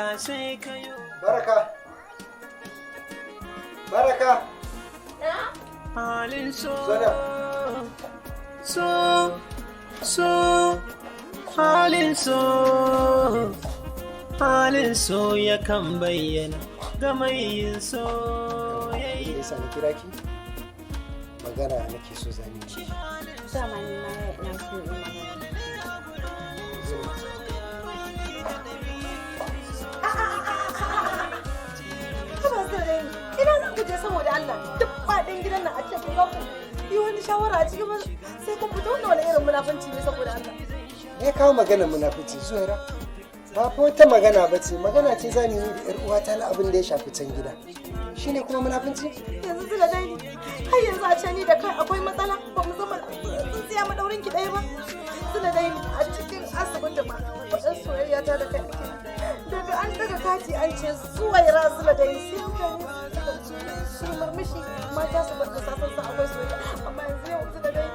Allah sai ka yo. Baraka! Baraka! Halin so. Zo nan. So, so, halin so, halin so yakan bayyana ga mai yin Da soyayya. yasa na kira ki, magana nake so za mu yi. Dama ni ma ina so in magana. Zo. Haba saurayi, ina za ku je saboda Allah? Duk faɗin gidan nan a ce ku za ku yi wani shawara a cikin, sai ku fito. Wannan wani irin munafunci ne saboda Allah? Me ya kawo maganar munafici, Zuwaira? Ba fa wata magana ba ce, magana ce za mu yi da 'yar uwata na abin da ya shafi can gida. Shine kuma munafunci? Yanzu zula dai ni. Har yanzu a ce ni da kai akwai matsala, ba mu zama tsintsiya madaurin ki ɗaya ba. Zula dai ni, a cikin asibiti ma faɗin soyayya ta da kai ake. Daga an daga kati an ce Zuwaira zula dai, sai mutane su yi murmushi, mata su bar safan sa akwai soyayya. Amma yanzu yau zula dai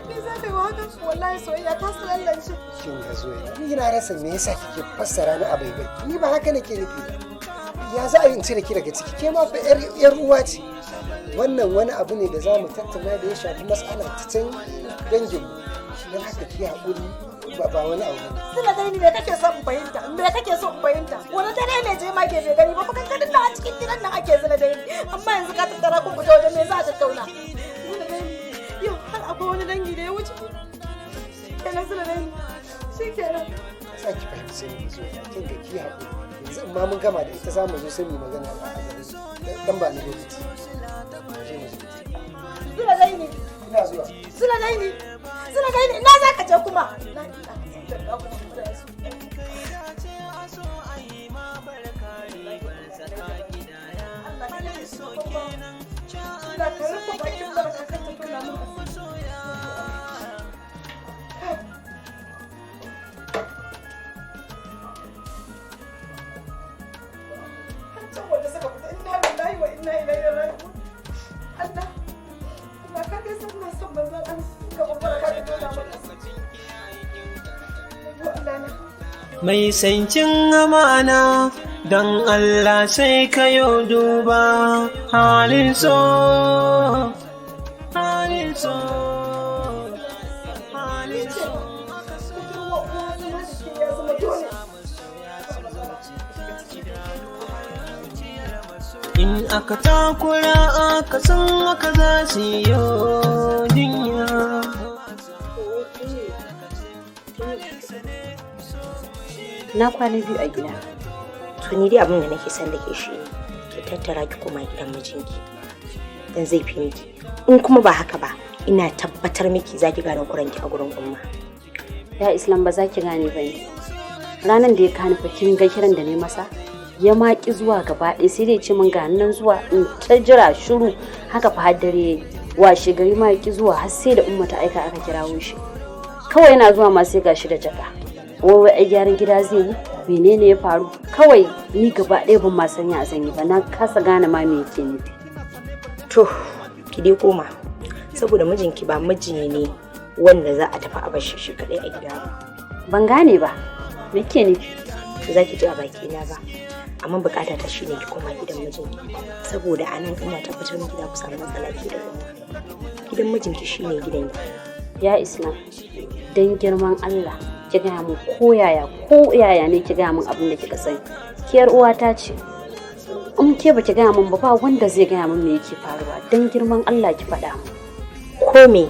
ni za ka yi wa haka? Wallahi soyayya ta su lallance. Kin ga Zuwaira, ni na rasa me yasa kike fassara ni a baibai. Ni ba haka nake nufi ba. Ya za a yi in cire ki daga ciki? Ke ma fa 'yar uwa ce. Wannan wani abu ne da za mu tattauna da ya shafi mas'ala ta can danginmu. Shi don haka ki haƙuri, ba wani abu ne. Suna gani, me kake so in fahimta? Me kake so in fahimta? Wani dare ne je ma ke bai gani ba? Maganganun nan a cikin gidan nan ake, zina dai. Amma yanzu ka tattara kun fita wajen, me za a tattauna? Zina dai, yau har akwai wani dangi da ya wuce. Kenan zina dai. Shi kenan. Sa ki fahimce ni, Zuwaira, kin ga ki haƙuri. Yanzu in ma mun gama da ita, za mu zo sai mu yi magana a gaban dan ba ni lokaci. Mu je mu je. Zina dai ne. Ina zuwa. Zina dai ne. Zina dai ne. Ina za ka je kuma? Na ina kuma da su. So a yi ma barka, ribar saka gidaya. Halin so kenan. Allah ka rufe bakin Baraka, kar ta tona min asiri. Har can wanda suka fita, inna lillahi wa inna ilaihi raji'un. Allah, Allah ka dai san ina son manzon Allah, ka bar Baraka ta tona min asiri. Ayyo Allah na. Mai sancin amana, don Allah sai ka yo duba halin so, halin so, halin so. Budurwa uwa, zama da ke ya zama dole. In aka takura aka san aka za su yi jinya. Na kwana 2 a gida. To, ni dai abin da nake son da ke shi ne ki tattara ki koma gidan mijinki. Dan zai fi miki. In kuma ba haka ba, ina tabbatar miki za ki gane kuranki a gurin Umma. Ya Islam, ba za ki gane ba ne. Ranar da ya kani fa, kin ga kiran da ne masa? Ya ma ki zuwa gaba ɗaya, sai dai ce min ga nan zuwa, in ta jira shiru haka fa har dare yayi. Washe gari ma ya ki zuwa, har sai da Umma ta aika aka kirawo shi. Kawai yana zuwa ma sai gashi da jaka. Wai wai ai gyaran gida zai yi? Menene ya faru? Kawai ni gaba ɗaya ban ma san ya zan yi ba, na kasa gane ma me yake nufi. To, ki dai koma. Saboda mijinki ba miji ne wanda za a tafi a bar shi shi kaɗai a gida ba. Ban gane ba. Me yake nufi? To, za ki ji a bakina ba. Amma bukata ta shine ki koma gidan mijinki. Saboda a nan ina tabbatar miki za ku samu matsala ke da Umma. Gidan mijinki shine gidanki. Ya Islam, don girman Allah, ki gaya min ko yaya, ko yaya ne, ki gaya min abin da kika sani. Ki yar uwata ce. In ke baki gaya min ba, ba wanda zai gaya min me yake faruwa. Don girman Allah ki faɗa min. Ko me,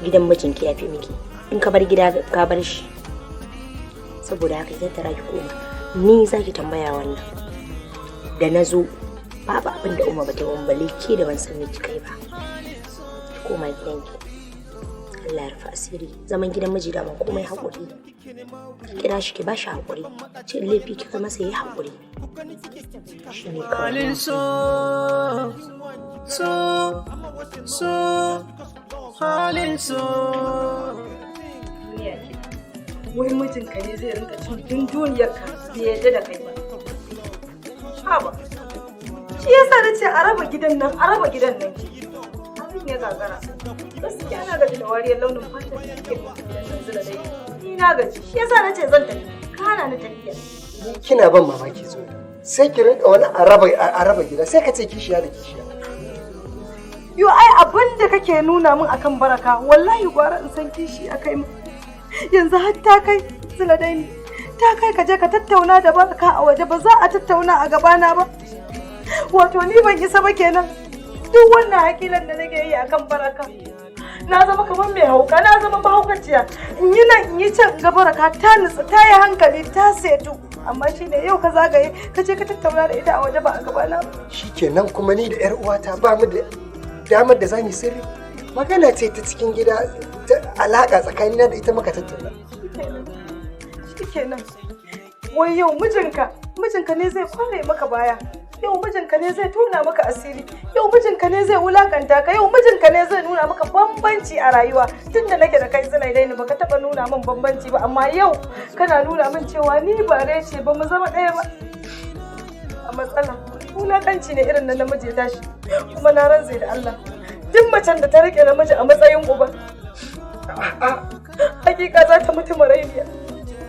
gidan mijinki ya fi miki. In ka bar gida ka bar shi. Saboda haka ki tattara ki koma. Ni za ki tambaya wannan. Da na zo babu abin da Umma bata yi min, balle ke da ban san me kika yi ba. Ki koma gidanki. Allah ya rufe asiri. Zaman gidan miji da man komai haƙuri. Ki kira shi, ki ba shi haƙuri. Ce in laifi kika masa, yi haƙuri. Shi ne kawai. Halin so, so, so, halin so. Wai mijinka ne zai rinka cin dunduniyarka, bai yarda da kai ba. Haba. Shi yasa na ce a raba gidan nan, a raba gidan nan. Abin ya gagara. Gaskiya na gaji da wariyar launin fata da ke gidan nan, zula dai. Ni na gaji. Shi yasa na ce zan tafi. Ka hana ni tafiya. Ni kina ban mamaki zuwa. Sai ki rinka wani araba gida sai ka ce kishiya da kishiya. Yo ai abin da kake nuna min akan Baraka wallahi gwara in san kishi akai mu. Yanzu har ta kai Zuladaini. Ta kai ka je ka tattauna da Baraka a waje ba za a tattauna a gabana ba. Wato ni ban isa ba kenan. Duk wannan hakilan da nake yi akan Baraka. Na zama kamar mai hauka, na zama mahaukaciya. In yi nan in yi can ga Baraka ta nutsu ta yi hankali ta setu. Amma shine yau ka zagaye ka je ka tattauna da ita a waje ba a gabana ba. Shikenan kuma ni da yar uwata ba mu da damar da za mu sirri. Magana ce ta cikin gida ta alaka tsakanina da ita muka tattauna. Shikenan. Wai yau mijinka ne zai kware maka baya. Yau mijinka ne zai tona maka asiri. Yau mijinka ne zai wulakanta ka. Yau mijinka ne zai nuna maka bambanci a rayuwa. Tunda nake da kai Zulaidaini baka taba nuna min bambanci ba amma yau kana nuna min cewa ni ba ce ba mu zama ɗaya ba. A matsala wulakanci ne irin na namiji ya tashi kuma na rantse da Allah. Duk macen da ta rike namiji a matsayin uba. Hakika za ta mutu marainiya.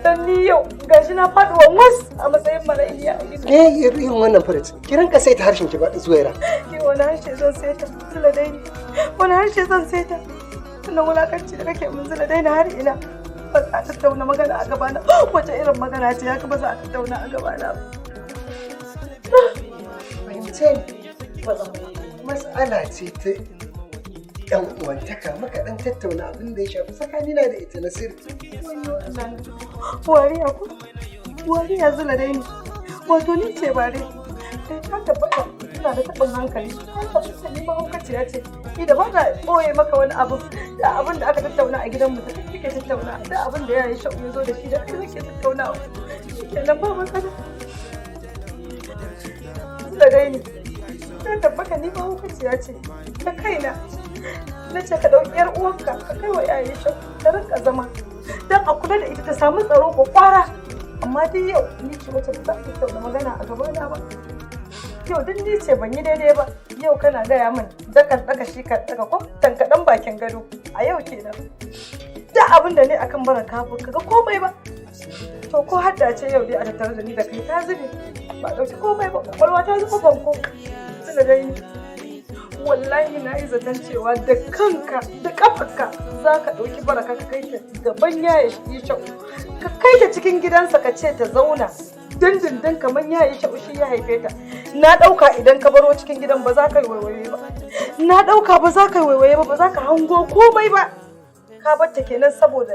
Dan ni yau gashi na faɗi wanwas a matsayin marainiya a gida. Me irin wannan furucin? Ki rinka saita harshen ki ba Zuwaira. Ni wani harshe zan saita Zuladaini. Wani harshe zan saita. Wannan wulakanci da kake min Zuladaini har ina. Ba za a tattauna magana a gabana. Wace irin magana ce haka ba za a tattauna a gabana ba. Fahimce ni. Mas'ala ce ta yan uwantaka muka dan tattauna abin da ya shafi tsakanina da ita na sirri. Wariya ko? Wariya Zuladaini. Wato ni ce bare. Kai ka tabbata ina da taɓin hankali. Ka tabbata ni mahaukaciya ce. Ni da ba na ɓoye maka wani abu. Da abin da aka tattauna a gidanmu da kai kake tattauna. Da abin da yayin sha'u ya zo da shi da kai kake tattaunawa. Shikenan ba matsala. Zuladaini. Ka tabbata ni mahaukaciya ce. Ta kaina. Na ce ka ɗauki 'yar uwarka ka kai wa yayin sha'u ta rinka zama. Don a kula da ita ta samu tsaro ko kwara. Amma dai yau ni ce wacce ba za ta tattauna magana a gabana ba. Yau duk ni ce ban yi daidai ba. Yau kana gaya min dakan daka shi kan daka ko tankaɗan bakin gado. A yau kenan. Da abin da ne akan Baraka ba kaga komai ba. To ko hadda ce yau dai a tattare da ni da kai ta zube. Ba ɗauki komai ba kwakwalwa ta zuba banko. Tuna dai wallahi na yi zaton cewa da kanka da kafarka za ka ɗauki Baraka ka kai ta gaban yaya Sha'u. Ka kai ta cikin gidansa ka ce ta zauna dindindin kamar yaya Sha'u shi ya haife ta. Na ɗauka idan ka baro cikin gidan ba za ka yi waiwaye ba. Na ɗauka ba za ka yi waiwaye ba ba za ka hango komai ba. Ka bar ta kenan saboda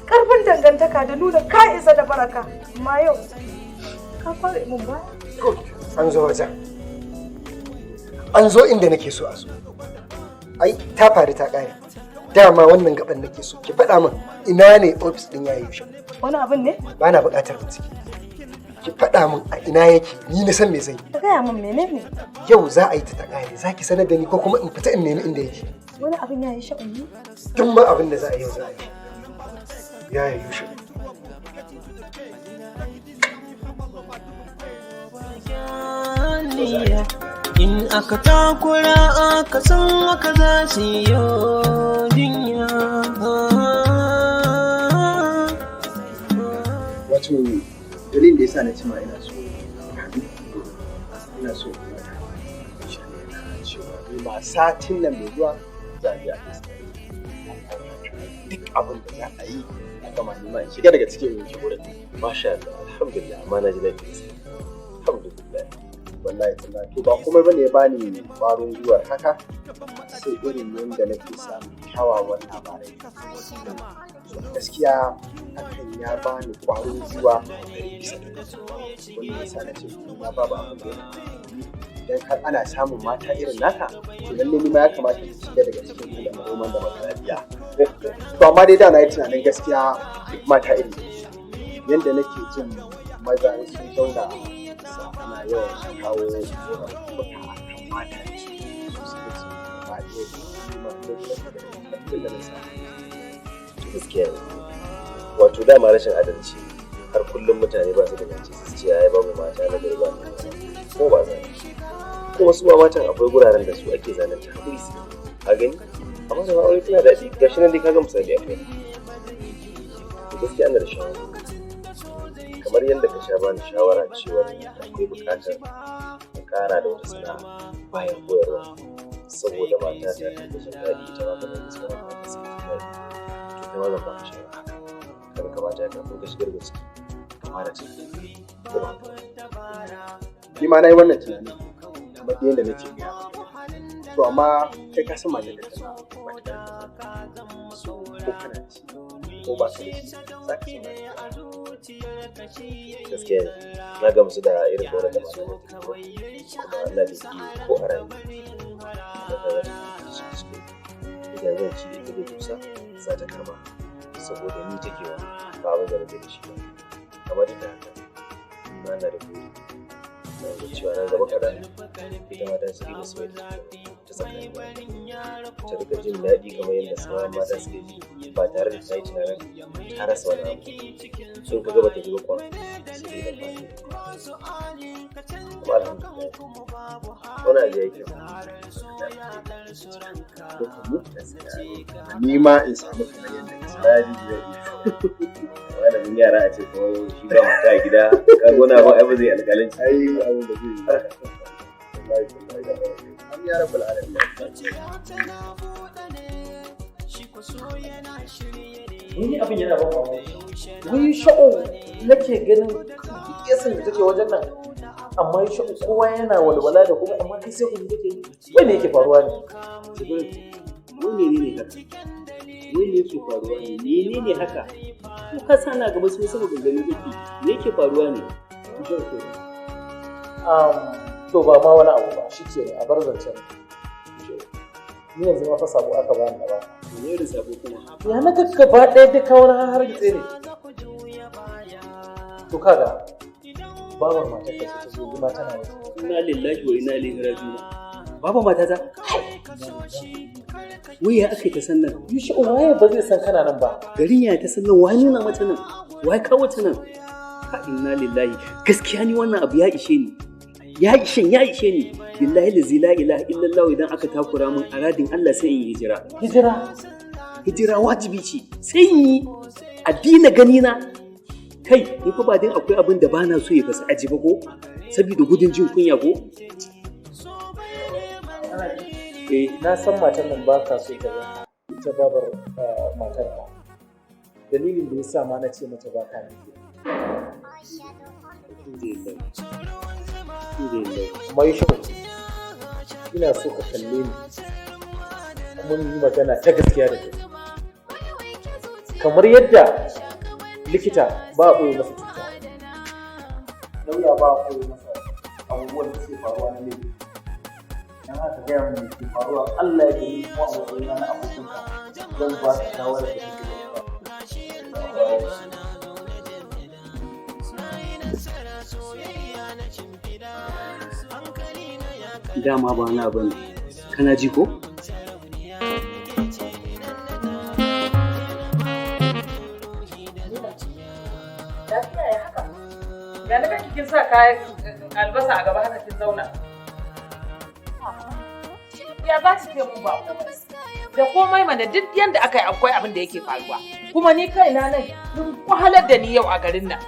ƙarfin dangantaka da nuna ka isa da Baraka. Amma yau ka fara mun baya. Good. An zo wajen. An zo inda nake so a zo. Ai ta faru ta ƙare. Dama wannan gaban nake so ki faɗa min ina ne ofis ɗin yayi Yusha. Wani abin ne? Ba na buƙatar bincike. Ki faɗa min a ina yake ni na san me zan yi. Ka gaya min menene? Yau za a yi ta ƙare za ki sanar da ni ko kuma in fita in nemi inda yake. Wani abin yayi Sha'u ne? Duk ma abin da za a yi yau za a yi. Yaya Yusha. In aka takura aka san aka za su yi jinya. Wato dalilin da yasa na ce ma ina so haɗu, ina so in mata cewa ni ma satin nan mai zuwa za a je a duk abin da za a yi a gama ni ma in shiga daga cikin yanki wurin. Masha Allah, alhamdulillah, amma na ji daɗi. Alhamdulillah. Wallahi tallahi to ba komai bane ya bani ƙwarin gwiwar haka sai irin yadda nake samun kyawawan labarai. Gaskiya hakan ya bani ƙwarin gwiwa 100%. Wannan yasa na ce na babu abin da ya idan har ana samun mata irin naka to lalle ni ma ya kamata in shiga daga cikin wanda roman da makarabiya. To amma dai da na yi tunanin gaskiya duk mata irin yadda nake jin maza sun zauna ana yawan kawo korafi akan mata su ba ɗaya da na samu. Gaskiya ne. Wato dama rashin adalci har kullum mutane ba su da yanci su ce ai babu mata na gari ba ko ba zalunci. Kuma su ma matan akwai guraren da su ake zalunta hakuri su a gani amma da aure tana daɗi gashi nan dai kaga misali akai. To gaskiya ana da shawara. Kamar Kamar yadda ka sha bani shawara cewa akwai buƙatar in ƙara da wata sana'a bayan koyarwa, saboda matata ta fi jin daɗi, ita ma kamar yadda sauran mata suke jin daɗi. To kai ma zan baka shawara haka. Kada kamata ya kafin ka shigar da ciki ka fara tunani, ko ba haka ba? Ni ma na yi wannan tunanin kamar yadda nake gaya maka. To amma kai ka san matar ka tana matuƙar ƙaunar, so ko kana ci ko ba ka da shi za ka zauna da ita. Gaskiya ne, na gamsu da irin horar da matata take kuma Allah da ke ko a rayuwa da za ta ci idan zan ci ita da dusa za ta kama, saboda ni take wa, ba abin da nake da shi ba. Amma duk da haka ni ma ina da buri na ga cewa nan gaba kaɗan ita ma ta ci riba soyayya ta tsakanin ta rika jin daɗi kamar yadda sauran mata suke ji, ba tare da ta yi tunanin ta rasa wani abu. In ka gaba ta ji ba kuwa, sai dai idan ba ta. Kuma alhamdulillah, wani abu ya yi kyau. Ko ka mu ni ma in samu kamar yadda ka samu. Na ji daɗi. Malamin yara a ce kuma shi ba mata a gida, ka gona ba ai ba zai alƙalanci. Ai abin da zai yi. Wallahi wallahi da an ya rabbal alamin. Wani abin yana ban mamaki. Wai sha'o nake ganin yasin da take wajen nan. Amma sha'o kowa yana walwala da kuma amma kai sai ku kake yi. Wai me yake faruwa ne? Jibril, wai menene haka? Wai me yake faruwa ne? Menene haka? Ko ka sa na gaba sun saba gangami kake? Me yake faruwa ne? To ba ma wani abu ba, shi ke a bar zancen. Ni yanzu ma fa sabo aka bani na ba. Wani irin sabo kuma? Ya na ga gaba ɗaya duka wani har gitse ne. To kaga babar matar ka ce ta zo ma tana waje. Inna lillahi wa inna ilaihi raji'un. Baba matata? Wai ya aka yi ta san nan? Yushe waye ba zai san kana nan ba. Garin ya ta san nan, wai nuna mata nan? Wai kawo ta nan? Ha, inna lillahi. Gaskiya ni wannan abu ya ishe ni. Ya ishe ya ishe ni. Billahi lazi la ilaha illallah, idan aka takura min a radin Allah sai in yi hijira. Hijira. Hijira wajibi ce. Sai in yi. A dina gani na. Kai, ni fa ba din akwai abin da bana so ya fasa aji ba ko? Saboda gudun jin kunya ko? Eh, Na san matan nan ba ka so ta ga ita babar matar ka. Dalilin da ya sa ma na ce mata ba ka nufi. Alhamdulillah. Alhamdulillah. Amma Yushe ina so ka kalle ni kuma mu yi magana ta gaskiya da kai. Kamar yadda likita ba a ɓoye masa cuta, lauya ba a ɓoye masa abubuwan da suke faruwa na laifi. Dan haka gaya min me ke faruwa, Allah ya gani kuma a matsayina na abokinka zan ba ka shawarar da kake da. Dama ba na bane. Kana ji ko? Lafiya ya haka? Ya na ganki kin sa kayan albasa a gaba haka kin zauna. Ya za ki ce mun ba komai. Da komai mana, duk yanda aka yi akwai abin da yake faruwa. Kuma ni kaina nan kin wahalar da ni yau a garin nan.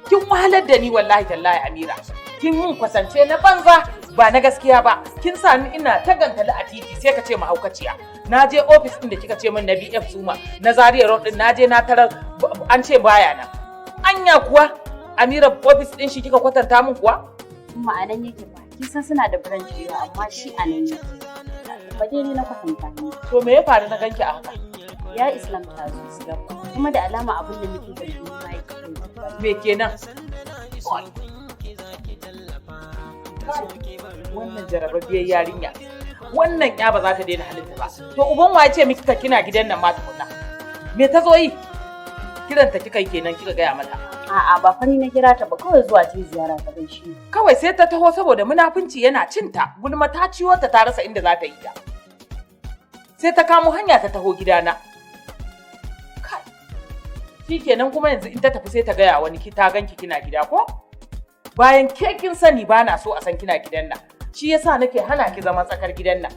Kin wahalar da ni wallahi tallahi, Amira. Kin mun kwatance na banza ba na gaskiya ba. Kin sa ni ina ta gantali a titi sai ka ce mahaukaciya. Na je ofis ɗin da kika ce min na BF Zuma na Zaria Road ɗin, na je na tarar an ce baya nan. Anya kuwa Amira, ofis ɗin shi kika kwatanta min kuwa? Ma'anan yake ba. Kin san suna da branch da yawa, amma shi a nan yake. Ba dai ni na kwatanta ne. To me ya faru na ganki a haka? Ya Islam ta zo. Kuma da alama abin da muke zargi ma yake. Me kenan? Wannan jarababbiyar yarinya. Wannan ya ba za ta daina halinta ba. To uban wa ya ce miki kina gidan nan ma tukunna? Me ta zo yi? Kiranta kika yi kenan kika gaya mata? A'a, ba fani na kira ta ba, kawai zuwa ta yi ziyara ta gaishe ni. Kawai sai ta taho saboda munafunci yana cinta, gulma ta ciwo ta, ta rasa inda za ta yi ta. Sai ta kamo hanya ta taho gidana. Kai. Shikenan, kuma yanzu in ta tafi sai ta gaya wani ki ta ganki kina gida ko? Bayan ke kin sani ba na so a san kina gidan nan. Shi yasa nake hana ki zama tsakar gidan nan.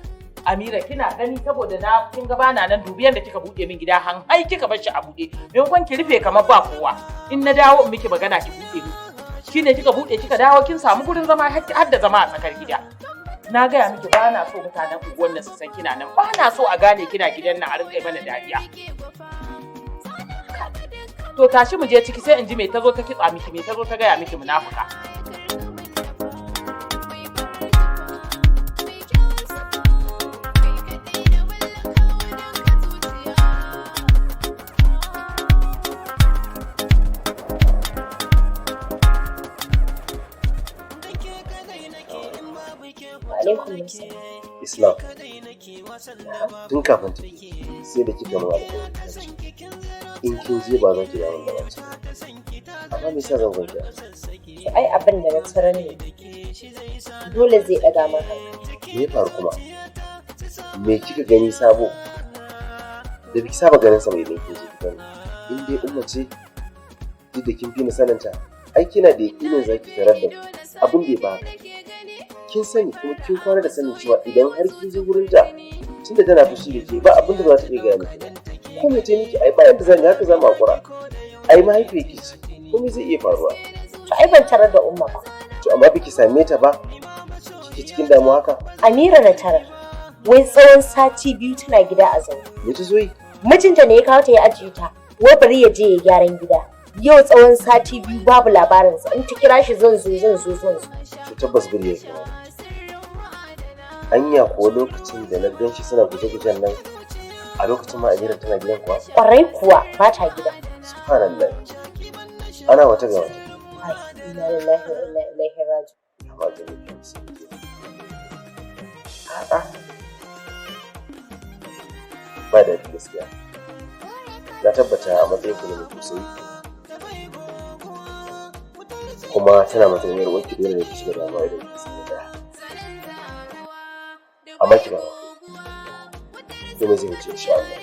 Amira kina gani saboda na kin ga bana nan dubi yanda kika buɗe min gida han ai kika bar shi a buɗe. Maimakon ki rufe kamar ba kowa. In na dawo in miki magana ki buɗe min. Shine kika buɗe kika dawo kin samu gurin zama har da zama a tsakar gida. Na gaya miki ba na so mutanen unguwar nan su san kina nan, ba na so a gane kina gidan nan a rinƙa yi mana dariya. To tashi mu je ciki sai in ji me ta zo ta kitsa miki, me ta zo ta gaya miki munafuka. Alaikum assalam. Islam, tun kafin ta sai da kika mun alƙawari in kin je ba za ki dawo da ba. Amma me yasa zan gwanki? To ai abin da na tarar ne dole zai ɗaga min hankali. Me ya faru kuma? Me kika gani sabo? Da biki saba ganin sa ba idan kin je gidan. In dai Umma ce, duk da kin fi ni saninta, ai kina da yaƙinin za ki tarar da abin da ya ba haka. Kin sani kuma kin kwana da sanin cewa idan har kin je wurin ta, tunda tana fushi da ke ba abin da ba za ta iya gaya miki ba. Ko me ta miki ai ba yadda zan yi haka za mu haƙura. Ai mahaifiyar ki ce, komai zai iya faruwa. To ai ban tarar da Umma ba. To amma biki same ta ba, kike cikin damuwa haka? Amira na tarar. Wai tsawon sati 2 tana gida a zaune. Me ta zo yi? Mijinta ne ya kawo ta ya ajiye ta. Wai bari ya je ya gyaran gida. Yau tsawon sati 2 babu labarinsa. In ta kira shi zan zo zan zo zan zo. To tabbas biri ya zo. Anya kuwa lokacin da na gan shi suna guje-gujen nan a lokacin ma Amira tana gidan kuwa? Kwarai kuwa ba ta gida. Subhanallah. Ana wata ga wata. Ai, inna lillahi wa inna ilaihi raji'un. Ba ta da kyau sai. A'a. Ba da gaskiya. Na tabbata a matsayin ku na mai tausayi. Kuma tana matsayin yar uwarki, dole ne ki shiga damuwa idan ki sani da. Amma ki ba wa kai. Komai zai wuce insha Allah.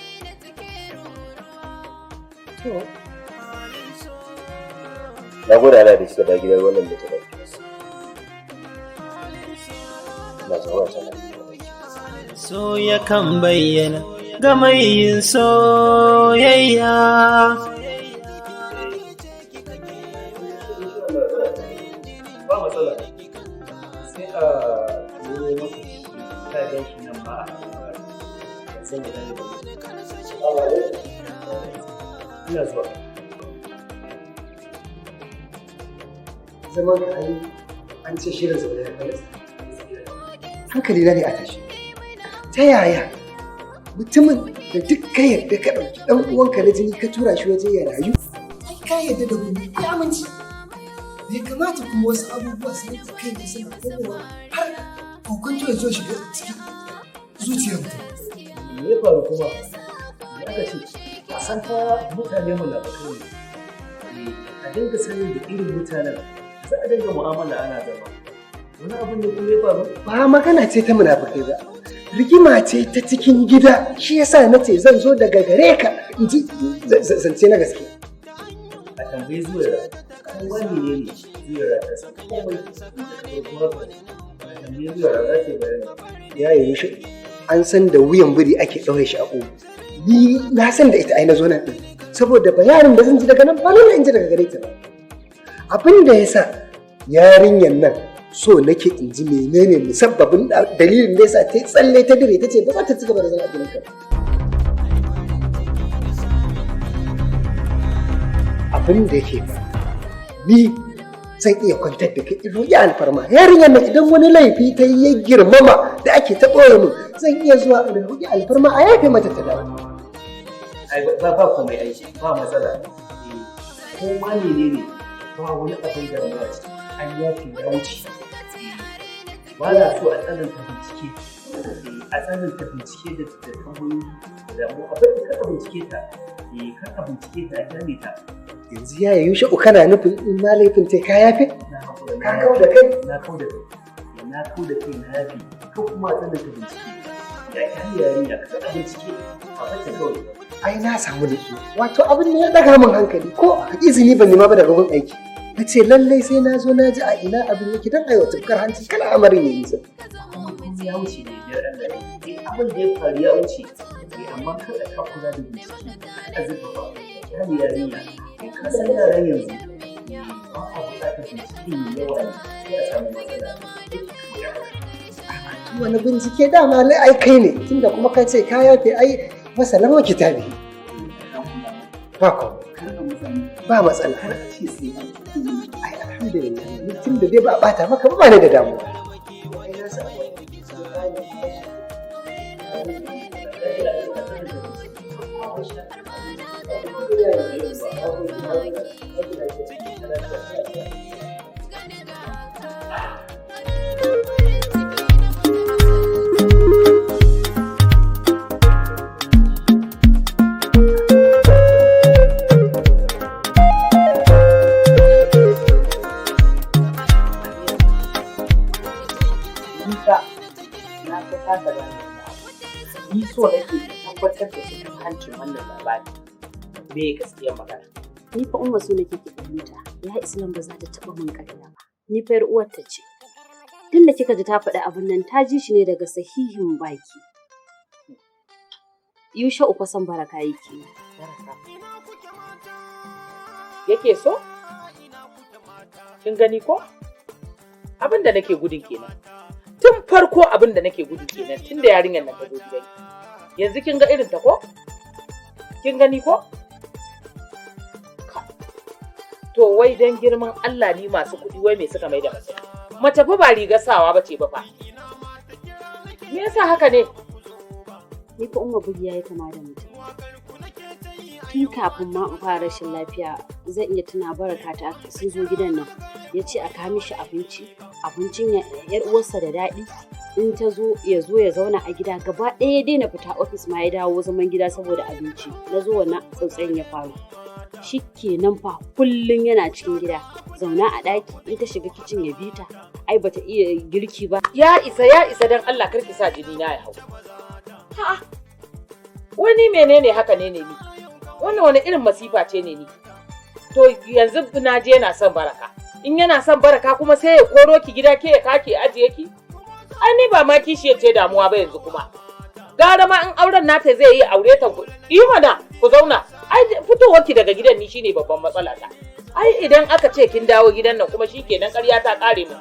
To, Na gode Allah da kika da gidan wannan da ta dauke su. Ina zuwa ta nan. So yakan bayyana ga mai yin soyayya. Ba matsala, sai a turo maka shi ka gan shi nan ma a ban san ina ne ba. Ina zuwa. Zaman ka ai an ce shirin zaune ya falasa. Hankali na ne a tashi. Ta yaya mutumin da duk ka yarda ka ɗauki ɗan uwanka na jini ka tura shi waje ya rayu? Ai ka yarda da gumi ya aminci. Bai kamata kuma wasu abubuwa su rinka kai da suna komowa har kokonto ya zo shiga cikin zuciyar mutum. Me ya faru kuma? Me aka ce? A san fa mutane munafukai ne. A dinga sanin da irin mutanen za a dinga mu'amala ana zama. Wani abin ne kuma ya faru? Ba magana ce ta munafukai ba. Rigima ce ta cikin gida, shi yasa na ce zan zo daga gare ka in ji zance na gaske. A tambayi Zuwaira, kowa mene ne Zuwaira ta san komai daga farko har ƙarshe. A tambayi Zuwaira za ta yi bayani. Ya yi shi an san da wuyan biri ake ɗaure shi a ƙugu. Ni na san da ita ai na zo nan ɗin. Saboda bayanin da zan ji daga nan ba lallai in ji daga gare ta ba. Abin da ya sa yarinyar nan so nake in ji menene musabbabin dalilin da ya sa ta yi tsalle ta dire ta ce ba za ta ci gaba da zama a gidanka ba. Abin da yake ba ni zan iya kwantar da kai in roƙi alfarma yarinyar nan idan wani laifi ta yi ya girmama da ake ta ɓoye min zan iya zuwa in roƙi alfarma a yafe mata ta dawo. Ai ba ba komai, ai ba matsala. Ko ma menene, ba wani abin damuwa ciki, an yafe ya wuce. Ba na so a tsananta bincike, a tsananta bincike da tambayoyi da damuwa. Abin da kar a bincike ta, kar a bincike ta, a kyale ta. Yanzu ya yi sha'u kana nufin in ma laifin ta ka yafe? Na haƙura. Ka kau da kai? Na kau da kai, na kau da kai, na yafe. Kar kuma a tsananta bincike, ya kyale yarinya, kar a bincike, a bata kawai. Ai na samu nutsuwa. Wato abin da ya ɗaga min hankali ko izini ban nema ba daga gun aiki. Na ce lallai sai na zo na ji a ina abin yake don aiwa tufkar hanci kana amarin ya nisa. Ya wuce ne biyar Allah, abin da ya faru ya wuce, amma kar a takura da bincike a zurfafa kyale yarinya. Ka san yaran yanzu ba a buƙatar bincike mai yawa ne, sai a samu matsala. Wani bincike dama ai kai ne, tunda kuma ka ce ka yafe, ai masalama kitabi. Ba ko ba matsala. Ai alhamdulillah, tunda dai ba a bata maka ba, ba ne da damuwa. Nisa na ta kasa gane wani abu. Ni so nake tabbatar da hancin wannan labari. Me gaskiyar magana? Ni fa Umma so nake ki fahimta. Ya Islam ba za ta taɓa min ƙarya ba. Ni fa yar uwarta ce. Tun da kika ji ta faɗi abin nan, ta ji shi ne daga sahihin baki. Yusha'u fa son Baraka yake. Baraka yake so? Kin gani ko? Abin da nake gudun kenan. Tun farko abin da nake gudu kenan, tun da yarinyar nan ta zo gidan. Yanzu kin ga irin ta ko? Kin gani ko? To wai dan girman Allah, ni masu kuɗi wai me suka mai da mace? Mace fa ba rigar sawa ba ce ba fa. Me yasa haka ne? Ni fa Umma bugi yayi kama da mutum. Tun kafin ma in fara rashin lafiya zan iya tuna Baraka ta sun zo gidan nan. Ya ce a kawo mishi abinci, abincin yar uwarsa da daɗi. In ta zo ya zo ya zauna a gida gaba ɗaya, ya daina fita ofis ma, ya dawo zaman gida saboda abinci. Na zo wannan tsautsayin ya faru. Shi kenan fa, kullum yana cikin gida zauna a ɗaki, in ta shiga kicin ya bi ta, ai bata iya girki ba. Ya isa, ya isa, dan Allah kar ki sa jini na ya hau. A'a. Wani menene haka ne ne ni? Wannan wani irin masifa ce ne ni? To yanzu na je yana son Baraka. In yana son Baraka kuma sai ya koro ki gida, ke ya kake ajiye ki? Ai ni ba ma kishiyar ce damuwa ba yanzu kuma. Gara ma in auren nata zai yi, aure ta ku. Yi mana ku zauna. Ai fitowar ki daga gidan ni shine babban matsala ta. Ai idan aka ce kin dawo gidan nan kuma, shikenan, ƙarya ta ƙare mu.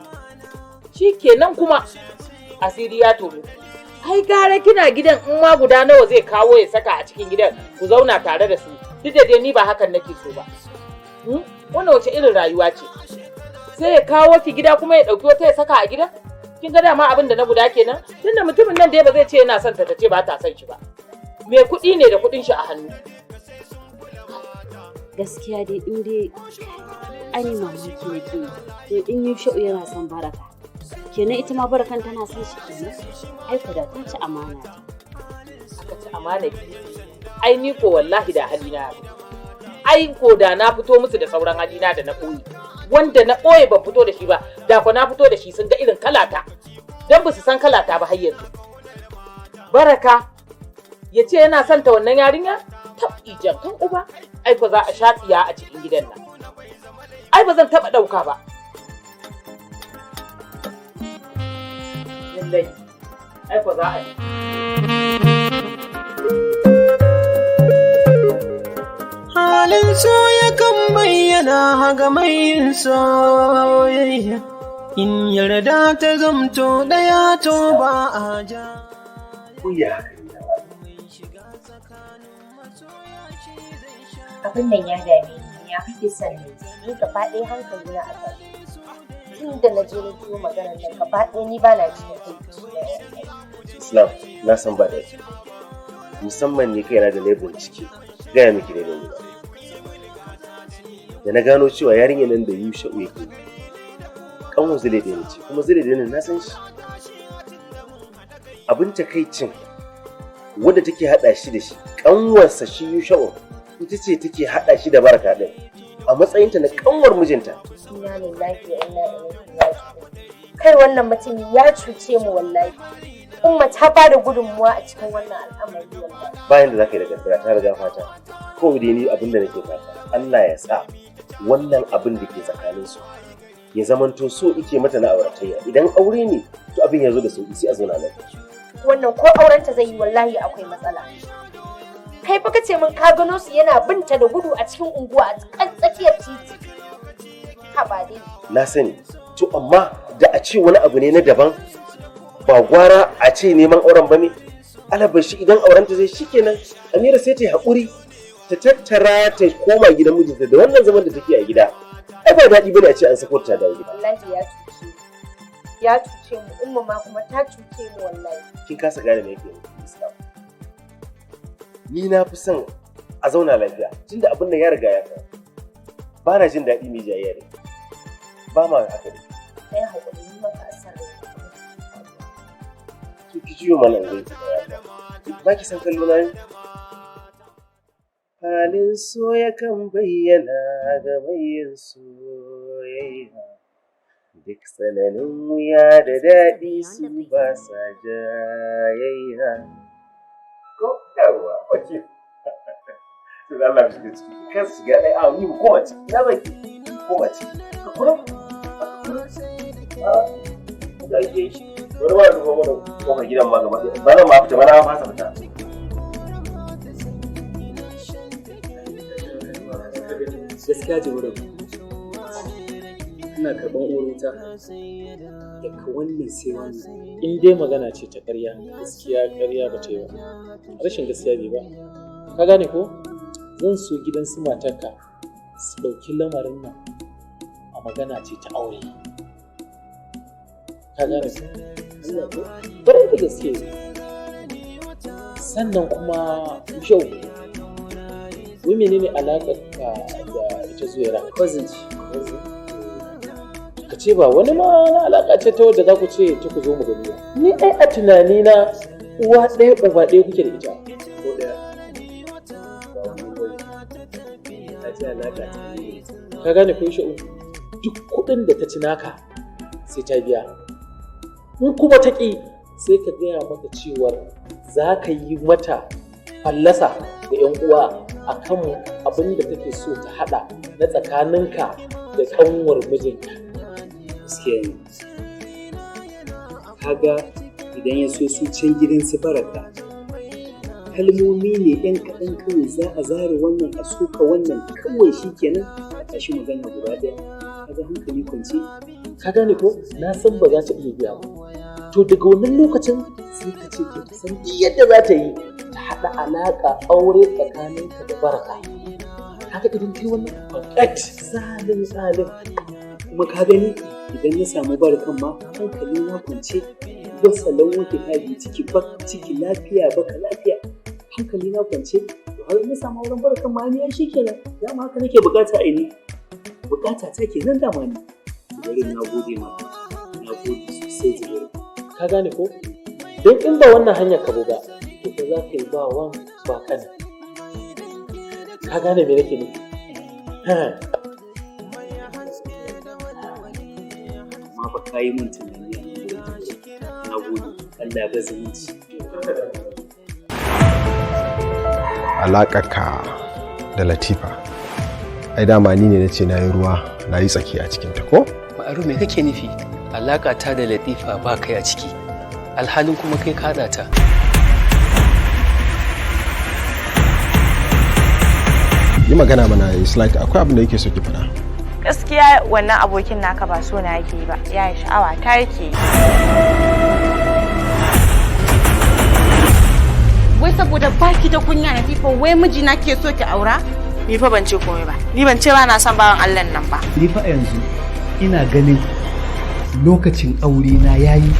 Shikenan kuma asiri ya tono. Ai gara kina gidan, in ma guda nawa zai kawo ya saka a cikin gidan, ku zauna tare da su. Duk da dai ni ba hakan nake so ba. Wannan wace irin rayuwa ce? Sai ya kawo ki gida kuma ya ɗauki wata ya saka a gida? Kin ga dama abin da na guda kenan? Tunda mutumin nan dai ba zai ce yana son ta, ta ce ba ta son shi ba. Me kuɗi ne da kuɗin shi a hannu. Gaskiya dai in dai ani mamaki nake yi. To in Yusha'u yana son Baraka, kenan ita ma Barakan tana son shi kenan. Ai ko da ta ci amana ta. Aka ci amana ki. Ai ni ko wallahi da halina ya fito. Ai ko da na fito musu da sauran halina da na ɓoye. Wanda na ɓoye ban fito da shi ba, da ko na fito da shi sun ga irin kalata. Dan ba su san kalata ba har yanzu. Baraka ya ce yana son ta, wannan yarinya? Tab ijan kan uba. Ai ko za a sha tsiya a cikin gidan nan. Ai ba zan taɓa ɗauka ba. Lallai. Ai ko za a yi. Halin so yakan bayyana ga mai yin soyayya. In yarda ta zamto ɗaya, to ba a ja. Kuya haka ne? Abin nan ya dame ni, ya kake son ne? Ni gaba ɗaya hankali na a tashi. Tun da na je na jiyo maganar nan, gaba ɗaya ni ba na cikin aiki. Islam, na san ba daɗi. Musamman ni kaina da na bincike, gaya miki da ba. Da na gano cewa yarinyar nan da Yusha'u yake kanwar Zule da ce, kuma Zule da na san shi. Abin takaicin, wadda take haɗa shi da shi, kanwarsa shi Yusha'u, ita ce take haɗa shi da Baraka ɗin a matsayinta na kanwar mijinta. Inna lillahi wa inna ilaihi raji'un. Kai, wannan mutum ya cuce mu wallahi. Umma ta ba da gudunmuwa a cikin wannan al'amari wallahi. Bayan da zaka yi da kaddara ta riga fata. Kawai dai ni abin da nake fata, Allah ya sa Wannan abin da ke tsakaninsu ya zamanto so ike mata na auratayya. Idan aure ne, to abin ya zo da sauki, sai a zauna lafiya. Wannan ko aurenta zai yi, wallahi akwai matsala. Kai fa kace min ka gano su yana binta da gudu a cikin unguwa, a kan tsakiyar titi. Haba dai. Na sani. To amma da a ce wani abu ne na daban, ba gwara a ce neman auren ba ne? Alabashi idan aurenta zai, shikenan, Amira sai ta yi haƙuri ta tattara ta koma gidan mijinta. Da wannan zaman da take a gida, ai ba daɗi bane a ce an sako ta dawo gida. Wallahi ya cuce mu, ya cuce mu. Umma ma kuma ta cuce mu wallahi. Kin kasa gane me yake nufi, Islam. Ni na fi son a zauna lafiya tunda abin nan ya riga ya faru. Ba na jin daɗi mai jayayya da ba ma haka ne. Kai haƙuri, ni maka asar. To ki juyo mana in gaishe. Ba ki san kallo na ne? Halin so yakan bayyana ga mai yin soyayya. Duk tsananin wuya da daɗi, su ba sa jayayya. Ko yawa, wace? To da Allah shiga ciki, kan shiga ɗaya, a ni mu koma ciki, na zaki koma ciki. Ka kula? A, da ake yi. Wani ma rufe mana kofar gidan ma gaba ɗaya. Ba nan ma fita, ba na fasa fita. Gaskiya jibirin, ina karɓan uwar wuta daga wannan sai wannan. In dai magana ce ta ƙarya, gaskiya ƙarya ba ta yi ba, rashin gaskiya bai ba. Ka gane ko? Zan so gidan su matarka su ɗauki lamarin nan a magana ce ta aure. Ka gane ko? Ƙwarai da gaske. Sannan kuma yau, wai menene alaƙar ka da ita Zuwaira? Cousin ce. Ka ce ba wani ma na alaƙa ce ta wadda za ku ce ta ku zo mu gani ba. Ni ai a tunanina uwa ɗaya uba ɗaya kuke da ita. Ko ɗaya ba wani bane, ta ce alaƙa ta ne. Ka gane ko, Sha'u? Duk kuɗin da ta ci naka sai ta biya. In kuma ta ƙi, sai ka gaya mata cewar za ka yi mata fallasa ga 'yan uwa a kan abin da take so ta haɗa na tsakaninka da ƙanwar mijinka. Gaskiya ne. Kaga idan ya so su can gidan su Baraka, kalmomi ne yan kaɗan kawai za a zare wannan a soka wannan, kawai shikenan a tashi magana guda ɗaya. Kaga hankali kwance. Ka gane ko? Na san ba za ta iya biya ba. To daga wannan lokacin sai ka ce to ta san duk yadda za ta yi ta haɗa alaƙa aure tsakaninka da Baraka. Haka idan kai wannan fakat zalin zalin. Kuma ka gani, idan na samu Barakan ma hankali na kwance, wasalan wanke ta biyu ciki ba ciki lafiya, baka lafiya, hankali na kwance. To har na samu auren Barakan ma ni ai shikenan, dama haka nake bukata. Ai ni bukata ta kenan dama. Ni bari na gode ma, na gode sosai, Zubairu. Ka gane ko? Don in ba wannan hanyar ka bi ba, to ba za ka yi ba wan ba kana. Ka gane me nake nufi? Amma ba ka yi min tunani a nan gurin, Zubairu. Na gode, Allah ya ga zumunci. Alaƙarka da Latifa, ai dama ni ne na ce na yi ruwa na yi tsaki a cikinta, ko? Ma'aru, me kake nufi? Alaƙa ta da Latifa ba kai a ciki, alhalin kuma kai ka haɗa ta. Yi magana mana. Is like akwai abin da yake so ki faɗa. Gaskiya wannan abokin naka ba so na yake yi ba, ya yi sha'awa ta yake yi. Wai saboda baki da kunya na tifa, wai mijina ke so ki aura? Ni fa ban ce komai ba. Ni ban ce ba na son bawan Allah nan ba. Ni fa a yanzu ina ganin lokacin aure na yayi.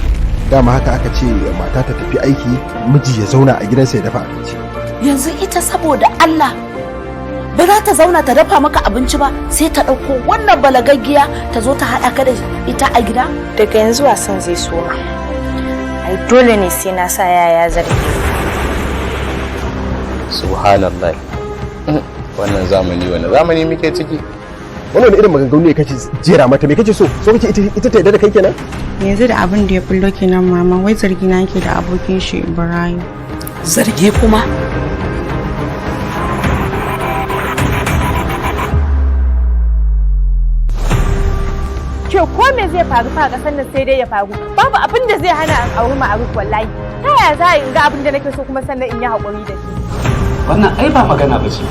Dama haka aka ce, mata ta tafi aiki, miji ya zauna a gidansa ya dafa abinci. Yanzu ita saboda Allah ba za ta zauna ta dafa maka abinci ba, sai ta ɗauko wannan balagaggiya ta zo ta haɗa ka da ita a gida? Daga yanzu wasan zai soma. Ai dole ne sai na sa yaya zargi. Subhanallah, wannan zamani, wani zamani muke ciki? Wannan irin maganganu ne kake jera mata? Me kake so so kake ita ta yarda da kai kenan? Yanzu da abin da ya bullo kenan mama, wai zargi na yake da abokin shi Ibrahim. Zargi kuma? me zai faru fa a ƙasar nan sai dai ya faru. Babu abin da zai hana in auri Ma'aruf wallahi. Ta yaya za a in ga abin da nake so kuma sannan in yi haƙuri da shi? Wannan ai ba magana ba ce.